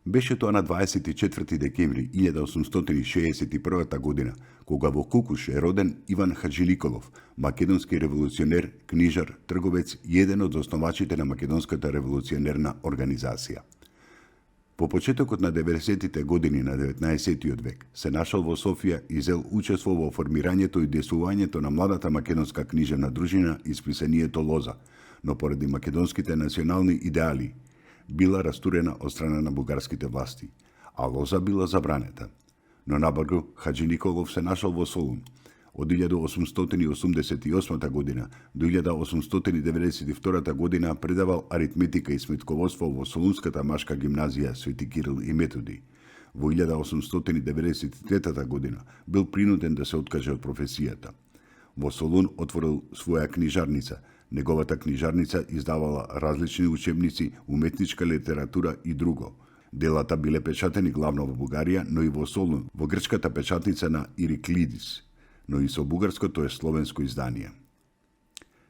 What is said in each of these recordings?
Беше тоа на 24 декември 1861 година, кога во Кукуш е роден Иван Хаджиликолов, македонски револуционер, книжар, трговец и еден од основачите на македонската револуционерна организација. По почетокот на 90-тите години на 19-тиот век се нашол во Софија и зел учество во формирањето и действувањето на младата македонска книжевна дружина и списанието Лоза, но поради македонските национални идеали била растурена од страна на бугарските власти, а Лоза била забранета. Но набрзо Хаджи Николов се нашол во Солун. Од 1888 година до 1892 година предавал аритметика и сметководство во Солунската машка гимназија Свети Кирил и Методи. Во 1893 година бил принуден да се откаже од професијата. Во Солун отворил своја книжарница. Неговата книжарница издавала различни учебници, уметничка литература и друго. Делата биле печатени главно во Бугарија, но и во Солун, во грчката печатница на Ириклидис, но и со бугарско, тоа е словенско издание.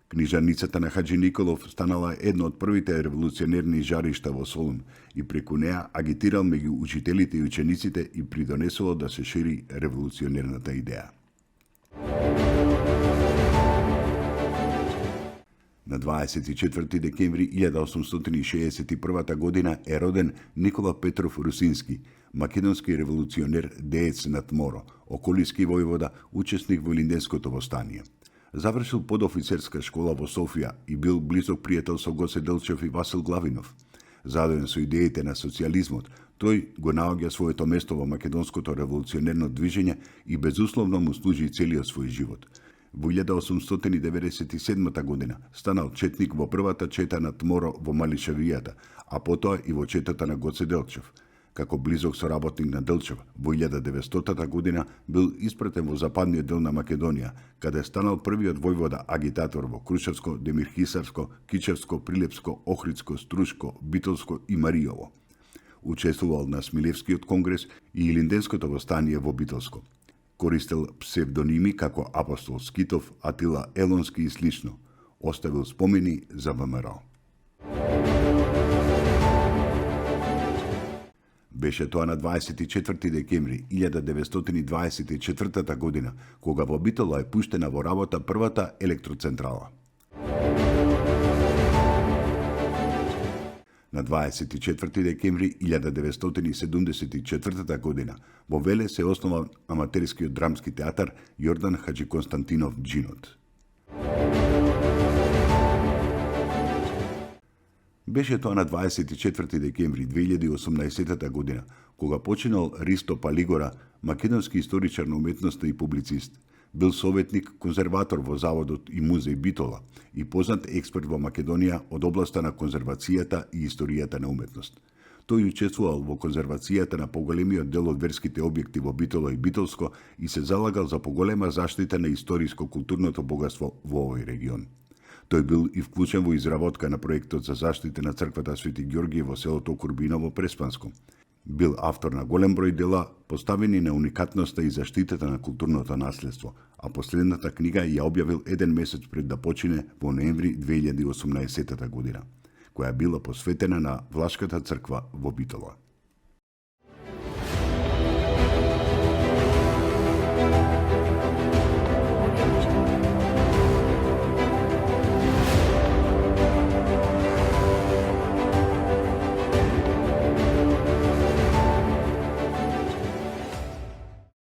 Книжарницата на Хаджи Николов станала едно од првите револуционерни жаришта во Солун и преку неа агитирал меѓу учителите и учениците и придонесувал да се шири револуционерната идеја. На 24 декември 1861 година е роден Никола Петров Русински, македонски револуционер, деец на Тморо, околиски војвода, учесник во Илинденското востание. Завршил подофицерска школа во Софија и бил близок пријател со Гоце Делчев и Васил Главинов. Задоен со идеите на социјализмот, тој го наоѓа своето место во македонското револуционерно движење и безусловно му служи целиот свој живот. Во 1897 година станал четник во првата чета на Тморо во Малишевијата, а потоа и во четата на Гоце Делчев. Како близок соработник на Делчев, во 1900 година бил испратен во западниот дел на Македонија, каде станал првиот војвода агитатор во Крушевско, Демирхисарско, Кичевско, Прилепско, Охридско, Струшко, Битолско и Маријово. Учествувал на Смилевскиот конгрес и Илинденското востание во Битолско. Користел псевдоними како Апостол Скитов, Атила Елонски и слично. Оставил спомени за ВМРО. Беше тоа на 24 декември 1924 година, кога во Битола е пуштена во работа првата електроцентрала. На 24 декември 1974 година во Веле се основа аматерскиот драмски театар Јордан Хаджи Константинов Джинот. Беше тоа на 24 декември 2018 година, кога починал Ристо Палигора, македонски историчар на уметноста и публицист. Бил советник, конзерватор во Заводот и музеј Битола и познат експерт во Македонија од областа на конзервацијата и историјата на уметност. Тој учествувал во конзервацијата на поголемиот дел од верските објекти во Битола и Битолско и се залагал за поголема заштита на историско-културното богатство во овој регион. Тој бил и вклучен во изработка на проектот за заштита на црквата Свети Ѓорѓе во селото Курбиново Преспанско. Бил автор на голем број дела поставени на уникатноста и заштитата на културното наследство, а последната книга ја објавил еден месец пред да почине во ноември 2018 година, која била посветена на Влашката црква во Битола.